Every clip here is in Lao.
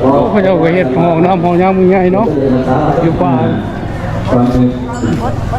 ໂອ້ ເຂົາເຈົ້າກໍເຮັດຫ້ອງນ້ຳຫ້ອງຫຍັງໃຫຍ່ເນາະ ຢູ່ປ່າ. ກ່ອນອື່ນ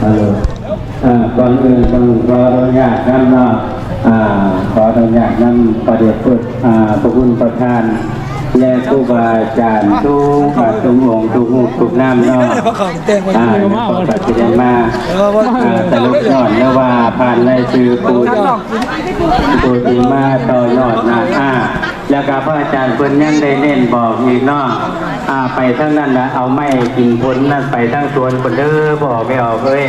ເອີ ອ່າ ກ່ອນອື່ນຕ້ອງຂໍອະນຸຍາດນຳເນາະ ອ່າ ຂໍອະນຸຍາດນຳພະເດດພະຄຸນ ອ່າ ພະຄຸນປະທານ ແລະ ຄູບາອາຈານທຸກພະທຸກອົງ ທຸກຮູບທຸກນາມເນາະ ອ່າ ກໍຊິໄດ້ມາ ອ່າ ສະຫຼຸບຍ້ອນ ຫຼືວ່າຜ່ານລາຍຊື່ຜູ້ ຜູ້ທີ່ມາຕໍ່ຍອດນະ ອ່າ ແລ້ວກໍພະອາຈານເພິ່ນຍັງໄດ້ເນັ້ນບອກອີກເນາະ ອ່າ ໄປທາງນັ້ນນະ ເອົາໄມ້ກິນຜົນນັ້ນໄປທາງສວນພຸ້ນເດີ ບໍ່ອອກ ໄມ່ອອກເອີຍ.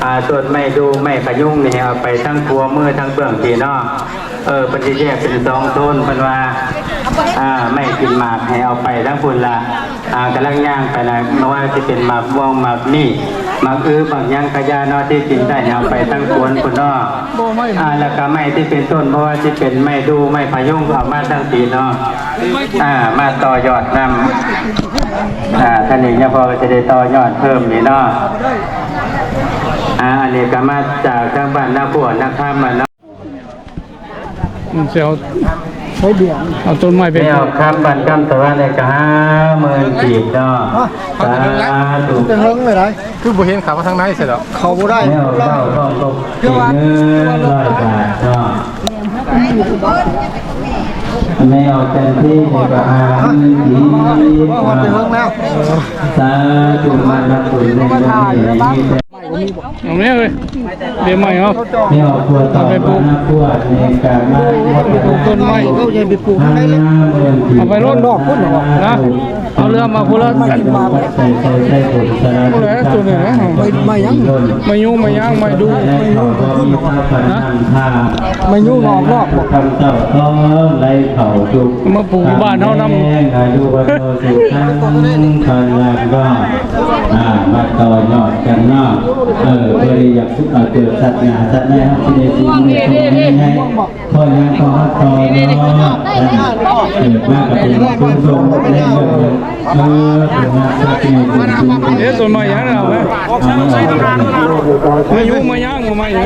ອ່າ ຕົ້ນໄມ້ດູ່ໄມ້ພະຍຸງນີ້ ໃຫ້ເອົາໄປທາງຂວາມືທາງເບື້ອງພີ້ເນາະ. ເອີ ເພິ່ນຊິແຍກເປັນສອງໂຊນ ເພິ່ນວ່າ ອ່າ ໄມ້ກິນໝາກໃຫ້ເອົາໄປທາງພຸ້ນລະ. ອ່າ ກຳລັງຍ່າງໄປນະ ບໍ່ວ່າຊິເປັນໝາກມ່ວງ ໝາກມີ້ ໝາກອຶ ໝາກຫຍັງກະຢ່າເນາະ ທີ່ກິນໄດ້ໃຫ້ເອົາໄປທາງສວນພຸ້ນເນາະ. ອ່າ ແລ້ວກະໄມ້ທີ່ເປັນຕົ້ນ ບໍ່ວ່າຊິເປັນໄມ້ດູ່ ໄມ້ພະຍຸງ ເອົາມາທາງພີ້ເນາະ. ອ່າ ມາຕໍ່ຍອດນຳ ອ່າ ທາງນີ້ຍາພໍ່ກໍຈະໄດ້ຕໍ່ຍອດເພີ່ມນີ້ເນາະ. ອ່າ ອັນນີ້ກໍມາຈາກທາງບ້ານນາຂົວນາຄຳຫັ້ນເນາະ. ມັນຊິເອົາ ໃຊ້ເດືອນ ເອົາຕົ້ນໄມ້ໄປ ແມ່ອອກຄຳ ບ້ານຄຳຕະວັນນີ້ກໍຫ້າໝື່ນກີບເນາະ. ສາທຸ ແຕ່ເຫິງເລີຍໄດ໋ ຄືບໍ່ເຫັນເຂົາມາທາງໃນໃສ່ດອກ ເຂົ້າບໍ່ໄດ້ ແມ່ອອກເກົ້າ ພ້ອມກັບເງິນຮ້ອຍບາດເນາະ. ແມ່ອອກຈັນທີນີ້ກໍຫ້າໝື່ນກີບເນາະ. ສາທຸ ມາຮັບບຸນໃນມື້ນີ້ໃຫ້ມີແຕ່ ເອົາແມ່ເອີຍ ເບຍໃໝ່ເນາະ ແມ່ອອກຄົວຕອນມານາຂວດໃນການມາ ໄປປູກຕົ້ນໄມ້ ເຂົາຈະໄປປູກທາງໃດລະ ເອົາໄປໂລດ ນອກພຸ້ນນະ ເອົາເຮືອມາພຸ້ນລະ ມາກິນໝາກ ໃສ່ໃສ່ຜົນສາລາ ຜູ້ໃດຕົວນີ້ນະ ໄມ້ ໄມ້ຫຍັງ ໄມ້ຍຸງ ໄມ້ຍາງ ໄມ້ດູ່ ນະ ໄມ້ຍຸງນອກນອກ ຄຳເຈົ້າຕ້ອງໄດ້ເຂົ້າທຸກ ມາປູກຢູ່ບ້ານເຮົານຳ ອາຍຸວັນໂນສຸຂັງ ພະລັງກໍ ອ່າ ມາຕໍ່ຍອດກັນເນາະ. ເອີ ບໍ່ໄດ້ຢາກ ເອີ ເກີດສັດຫຍ້າສັດໃນ ເຮົາຊິໄດ້ຊິໄດ້ໃຫຍ່ ພໍຍັງກໍຮັບຕໍ່ເນາະ. ເກີດມາກໍເປັນຜູ້ຊົງໃນເລື່ອງ ເອີ ເປັນມາສັດໃນບຸນ ເອີ ຕົ້ນໄມ້ຫຍັງນະ ເອົາໄວ້ ມາຍຸງມາຍາງ ມາຫຍັງ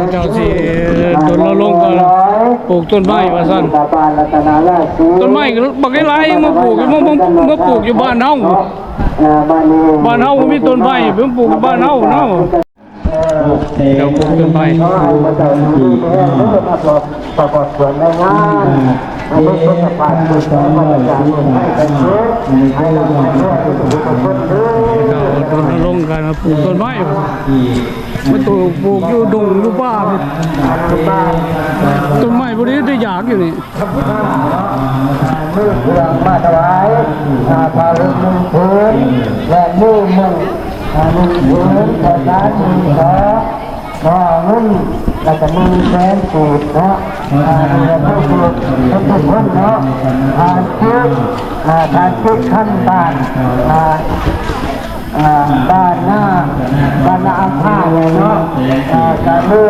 ຂົາເຈົ້າຊິ ເອີ ລົນນະລົງການປູກຕົ້ນໄມ້ວ່າຊັ້ນ. ຕົ້ນໄມ້ບັກຫຼາຍໆ ມາປູກຢູ່ ມາ ມາ ມາປູກຢູ່ບ້ານເຮົາ ບ້ານເຮົາບໍ່ມີຕົ້ນໄມ້ ໄປປູກຢູ່ບ້ານເຮົາເນາະ. ເຈົ້າປູກຕົ້ນໄມ້ ລົນນະລົງການປູກຕົ້ນໄມ້ ມາປູກ ປູກຢູ່ດົງຢູ່ປ່າ ຕົ້ນໄມ້ບໍ່ໄດ້ ໄດ້ຢາກຢູ່ນີ້. ມີເຄື່ອງມາຖວາຍ ຜ້າຜ້າຫົ່ມໜຶ່ງຜືນ ແລະ ມືມຸງໜຶ່ງຜືນ ເຂົ້າສານໜຶ່ງສອບ ເງິນ ແລ້ວກະໜຶ່ງແສນກີບເນາະ. ອ່າ ນີ້ແຫຼະ ຜູ້ ຜູ້ ທຸກຄົນເນາະ ທ່ານຈິດ ອ່າ ທ່ານຈິດ ຄຳບ້ານ ອ່າ ອ່າ ບ້ານນາ ບ້ານນາອຳພາເນາະ ອ່າ ກະມີ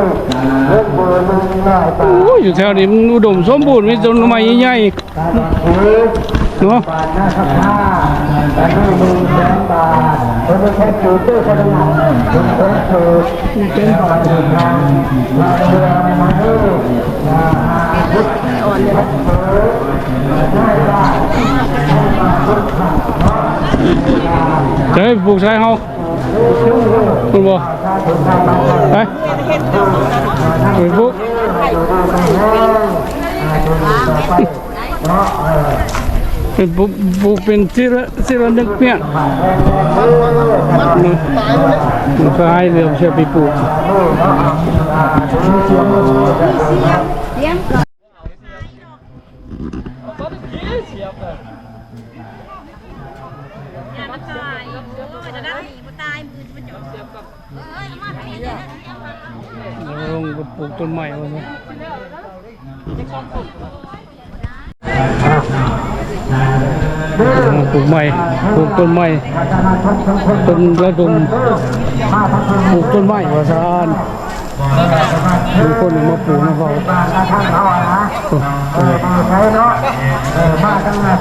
ເງິນເບີໜຶ່ງຮ້ອຍບາດ. ໂອ້ຍ ຢູ່ແຖວນີ້ມັນອຸດົມສົມບູນ ມີຕົ້ນໄມ້ໃຫຍ່ໆ ເນາະ ບາດນາຄຳພາ ກະມີໜຶ່ງແສນບາດ ເພິ່ນເປັນຜູ້ເຈົ້າພະນັກງານ ເປັນຜູ້ເປັນບາດເດີນທາງ ມາເພື່ອມາເດີນ ອ່າ ເຈົ້າ ປູກໃສ່ເຮົາ ພຸ້ນບໍ່ ໄປ ໄປປູກ ເປັນປູກ ປູກເປັນຊິລະ ຊິລະນຶກເມຍ ມັນກະໃຫ້ເຫຼືອມເຊື່ອໄປປູກ. ລົງໄປປູກຕົ້ນໄມ້ວ່າຊັ້ນ ປູກໄມ້ ປູກຕົ້ນໄມ້ ຕົ້ນລະດົມ ປູກຕົ້ນໄມ້ວ່າຊັ້ນ. ມີຄົນມາປູນຳເຮົາ ເອີ ເອີ ເອີ ເນາະ ເອີ ມາທາງນັ້ນ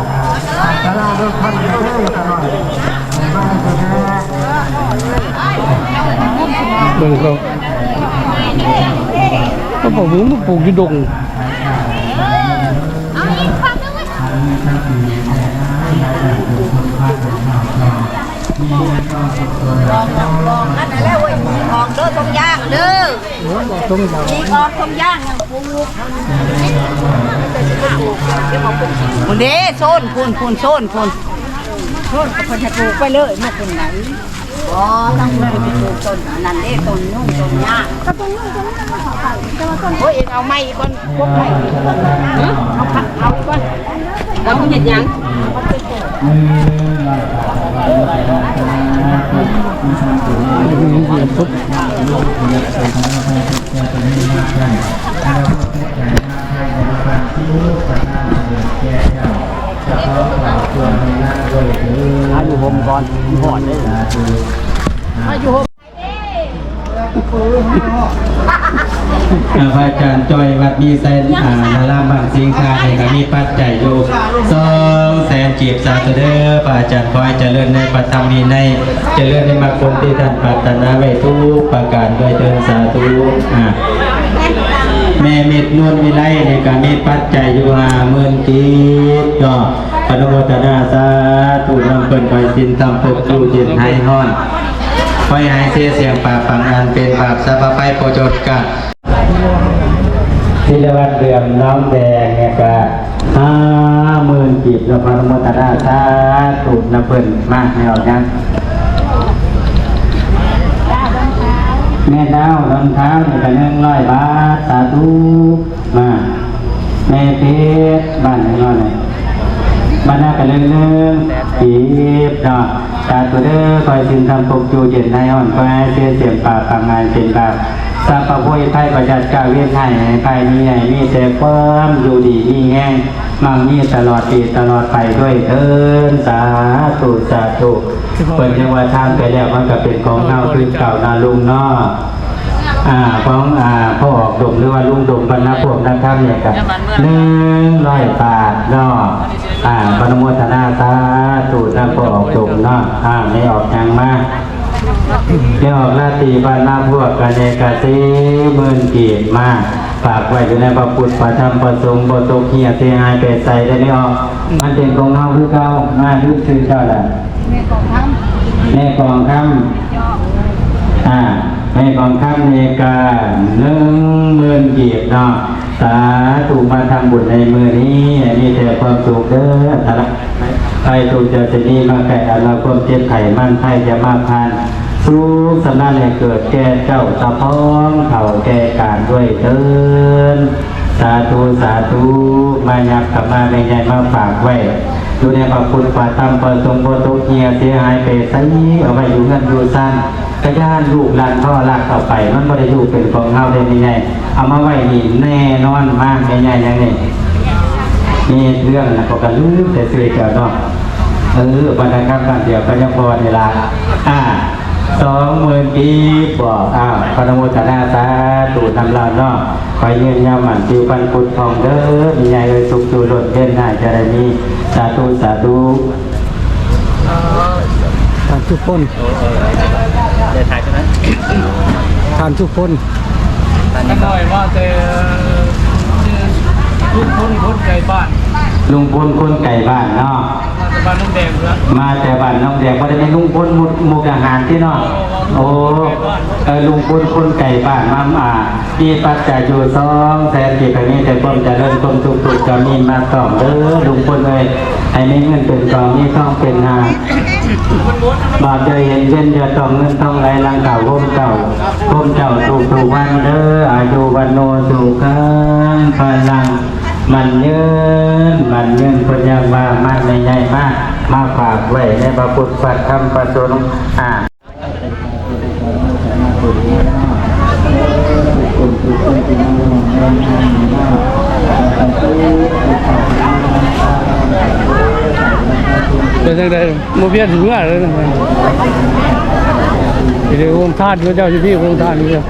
ສາລາເດີນທາງເດີນທາງໜ້ອຍ ມາທາງນີ້ ເບິ່ງເຂົາ ເຂົາບອກວ່າມາປູກຢູ່ດົງ. ເອົາອີກຄຳໜຶ່ງໄວ້ ອັນນັ້ນແຫຼະເວີຍ ອອກເດີ ທົ່ງຢາງເດີ ອີກອອກທົ່ງຢາງຍັງປູກ ພຸ້ນເດ້ ໂຊນພຸ້ນ ພຸ້ນ ໂຊນພຸ້ນ ໂຊນ ກໍເພິ່ນໃຫ້ປູກໄປເລີຍ ມາພຸ້ນໄດ. ບໍ່ ຕ້ອງໄປປູກຕົ້ນອັນນັ້ນເດ້ ຕົ້ນຍຸງຕົ້ນຫຍ້າ ກໍຕົ້ນຍຸງຕົ້ນຫຍ້າເຂົາໄປ ແຕ່ວ່າຕົ້ນ ໂອ້ຍ ເອົາໃໝ່ອີກກ່ອນ ປົກໃໝ່ ເອົາ ເອົາອີກກ່ອນ ເອົາເຮັດຫຍັງ? ມາຢູ່ໂຮມກ່ອນ ຮອດເດ້ ມາຢູ່ໂຮມ. ອ່າ ພະອາຈານຈ້ອຍ ວັດມີໄຊ ອ່າ ນາລາມບ້ານສິງຄາ ນີ້ກະມີປັດໄຈຢູ່ ສອງແສນ ກີບ ສາທຸເດີ ພະອາຈານ ຂໍໃຫ້ຈະເລີນໃນພະທຳວິໄນ ຈະເລີນໃນມັກຜົນທີ່ທ່ານປາດຖະໜາໄວ້ທຸກປະການດ້ວຍເທີ້ນ ສາທຸ. ອ່າ ແມ່ມິດ ນວນວິໄລ ນີ້ກະມີປັດໄຈຢູ່ ຫ້າໝື່ນ ກີບເນາະ ອະນຸໂມທະນາສາທຸນຳເພິ່ນ ຂໍໃຫ້ສິນທຳປົກຢູ່ເຢັນຫາຍຮ້ອນ ຂໍໃຫ້ຫາຍເສຍສຽງປາບປັງອັນເປັນບາບ ສັບພະໄພໂພຊົນກາ ສິລະວັດເຫຼືອມ ໜອງແດງ ແລ້ວກະ ຫ້າໝື່ນ ກີບເນາະ ອະນຸໂມທະນາສາທຸນຳເພິ່ນ ມາ ແມ່ອອກຫຍັງ ແມ່ດາວ ດອນຂາວ ນີ້ກະ ໜຶ່ງຮ້ອຍບາດ ສາທຸ ມາ ແມ່ເພັດ ບ້ານຫຍັງເນາະນີ້ ບ້ານນາກະເລີງ ໜຶ່ງ ກີບເນາະ ສາທຸເດີ ຂໍໃຫ້ສິນທຳປົກຢູ່ເຢັນຫາຍຮ້ອນ ຂໍໃຫ້ເສຍສຽງປາບປັງອັນເປັນບາບ ສັບພະໂພຍໄພ ພະຍັດກະເວນໄຫ ໃຫ້ໄພນີ້ໃຫຍ່ ມີແຕ່ຄວາມຢູ່ດີມີແຮງ ໝັ່ງມີຕະຫຼອດປີຕະຫຼອດໄປດ້ວຍເທີ້ນ ສາທຸ ສາທຸ. ເພິ່ນຍັງວ່າທານໄປແລ້ວ ມັນກະເປັນຂອງເຮົາຄືເກົ່ານະລຸງເນາະ. ອາ ຂອງ ອາ ພໍ່ອອກດົງ ຫຼືວ່າລຸງດົງ ບັນນະພວກນະຄຳນີ້ກະ ໜຶ່ງຮ້ອຍບາດເນາະ. ອາ ອະນຸໂມທະນາສາທຸນຳພໍ່ອອກດົງເນາະ. ອາ ແມ່ອອກຫຍັງມາ ແມ່ອອກລາຕີ ບັນນະພວກ ກະແນກະສີ່ໝື່ນກີບ ມາຝາກໄວ້ຢູ່ໃນພະພຸດ ພະທຳ ພະສົງ ບໍ່ຕົກເຫີຍເສຍຫາຍໄປໃສເດີແມ່ອອກ. ມັນເປັນຂອງເຮົາຄືເກົ່າ. ມາ ລືມຊື່ເຈົ້າລະ? ແມ່ກອງຄຳ ແມ່ກອງຄຳ. ອາ ແມ່ກອງຄຳນີ້ກະໜຶ່ງໝື່ນກີບເນາະ. ສາທຸ ມາທຳບຸນໃນມື້ນີ້ ໃຫ້ມີແຕ່ຄວາມສຸກເດີ ອັນຕະລາຍໄພທຸກຢ່າໄດ້ມີມາໃກ້ ອັນວ່າຄວາມເຈັບໄຂ້ມັນໄພຢ່າມາຜ່ານ ສຸກສຳນານໃຫ້ເກີດແກ່ເຈົ້າ ສະພ້ອມເຂົ້າແກ່ການດ້ວຍເທີ້ນ ສາທຸ ສາທຸ. ມາຫຍັບເຂົ້າມາ ແມ່ໃຫຍ່ມາຝາກໄວ້ຢູ່ໃນພະພຸດ ພະທຳ ພະສົງ ບໍ່ຕົກເຫີຍເສຍຫາຍໄປໃສ ເອົາໄວ້ຢູ່ເຮືອນຢູ່ຊານ ກະຢ້ານລູກຫຼານເຂົາລັກເອົາໄປ ມັນບໍ່ໄດ້ຢູ່ເປັນຂອງເຮົາເດ້ແມ່ໃຫຍ່. ເອົາມາໄວ້ນີ້ແນ່ນອນ. ມາແມ່ໃຫຍ່ຫຍັງນີ້? ແມ່ເລື່ອງນະ ເຂົາກະລືມແຕ່ຊື່ເຈົ້າເນາະ. ເອີ ບັນດາຄຳບ້ານດຽວກັບຍາພໍ່ນີ້ລະ. ອາ ສອງໝື່ນກີບບໍ? ອາ ອະນຸໂມທະນາສາທຸນຳລາວເນາະ. ຂໍໃຫ້ຍືນຍາວໝັ້ນ ຜິວພັນຜຸດຜ່ອງເດີແມ່ໃຫຍ່ເອີຍ. ສຸກຢູ່ລົ້ນເຢັນ ໃຫ້ຈະໄດ້ມີ ສາທຸ ສາທຸ. ທ່ານສຸພົນ ເອີ ເອີ ໄດ້ຖ່າຍໃຊ່ໄໝ? ທ່ານສຸພົນ ຂ້ານ້ອຍມາແຕ່ລຸງພົນຄົນໄກບ້ານ. ລຸງພົນຄົນໄກບ້ານເນາະ. ມາແຕ່ບ້ານໜອງແດງເນາະ. ມາແຕ່ບ້ານໜອງແດງ. ບໍ່ໄດ້ແມ່ນລຸງພົນມຸກ ມຸກດາຫານຕິເນາະ? ໂອ້ ເອີ ລຸງພົນຄົນໄກບ້ານມາ ອາ ມີປັດໄຈຢູ່ສອງແສນກີບ ໃຫ້ມີແຕ່ຄວາມຈະເລີນ ຄວາມສຸກ ສຸກຈະມີມາຕ້ອມເດີລຸງພົນເອີຍ. ໃຫ້ມີເງິນເປັນກອງ ມີທອງເປັນຫາ ບາບຢ່າເຫັນເວັນ ຢ່າຕ້ອງເງິນທອງໄຫຼຫຼັງເຂົ້າໂຮມເຈົ້າ ໂຮມເຈົ້າທຸກໆວັນເດີ. ອາຍຸວັນໂນສຸຂັງພະລັງ ໝັ້ນຍືນ ໝັ້ນຍືນ. ເພິ່ນຍັງວ່າມາໃຫຍ່ໆ ມາ ມາຝາກໄວ້ໃນພະພຸດ ພະທຳ ພະສົງ ອາ ເປັນຈັ່ງໃດ? ບໍ່ວຽນເມືອເລີຍ. ໄປໂຮງທານເຂົາເຈົ້າຢູ່ພີ້ ໂຮງທານເຂົາເຈົ້າ.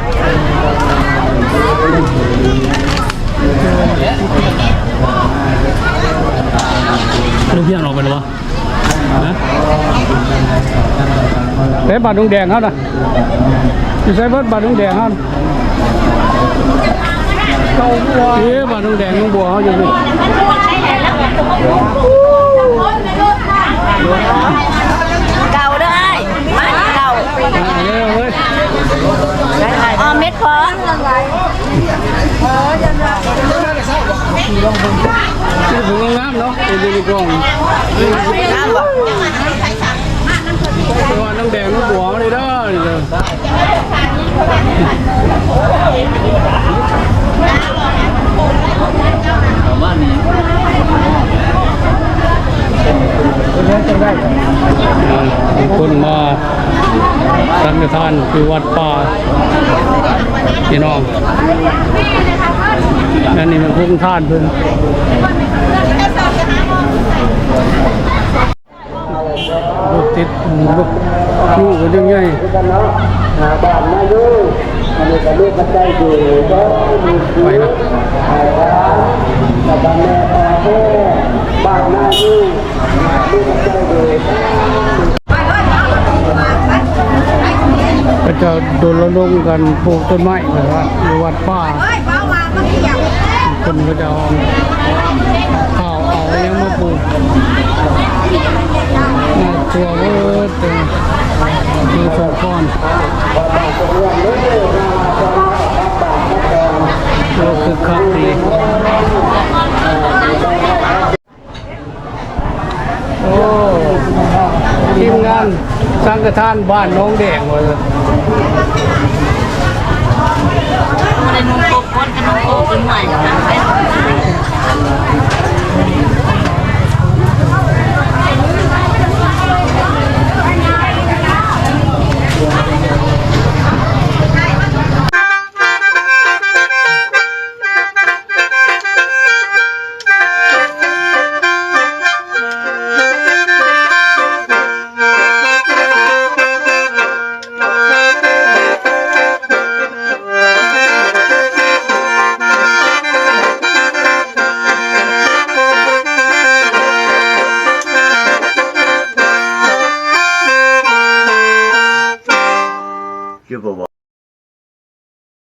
ລູກພຽງອອກໄປແລ້ວບໍ່? ຮະ? ເດ້ ບ້ານດົງແດງເຮົານະ ຢູ່ໃສເບິດ ບ້ານດົງແດງເຮົານະ? ເອີ ບ້ານດົງແດງ ໜອງບົວເຮົາຢູ່ພີ້. ເກົ່າເດີອ້າຍ ບ້ານເກົ່າ. ເອີ ເອີ ເອີ ອ້ອມເມັດພໍ. ຜູ້ງາມເນາະ ເປັນຢູນິຄອນ. ງາມບໍ່? ແຕ່ວ່ານ້ຳແດງນ້ຳບົວເຮົານີ້ເດີ ນີ້ເດີ. ປະມານນີ້ ມີຄົນມາ ສັງຄະທານຢູ່ວັດປ່າ ພີ່ນ້ອງ. ອັນນີ້ມັນໂຮງທານເພິ່ນ. ລົດຕິດ ລົດຢູ່ກໍຍັງໃຫຍ່ ບ້ານນາຢູ່ ອັນນີ້ກະມີປັດໄຈຢູ່ ໄປນະ ແລ້ວກະແມ່ຕາໂພ ບ້ານນາຢູ່. ເຂົາເຈົ້າດົນລະດົມກັນປູກຕົ້ນໄມ້ ແບບວ່າຢູ່ວັດປ່າ ເພິ່ນເຂົາເຈົ້າເອົາ ເອົາຫຍັງມາປູກ ມາທົ່ວເບິດ ຢູ່ສົງຄອນ. ໂອ້ ຄຶກຄັກດີ. ໂອ້ ທີມງານສັງຄະທານບ້ານໜອງແດງວ່າຊັ້ນ.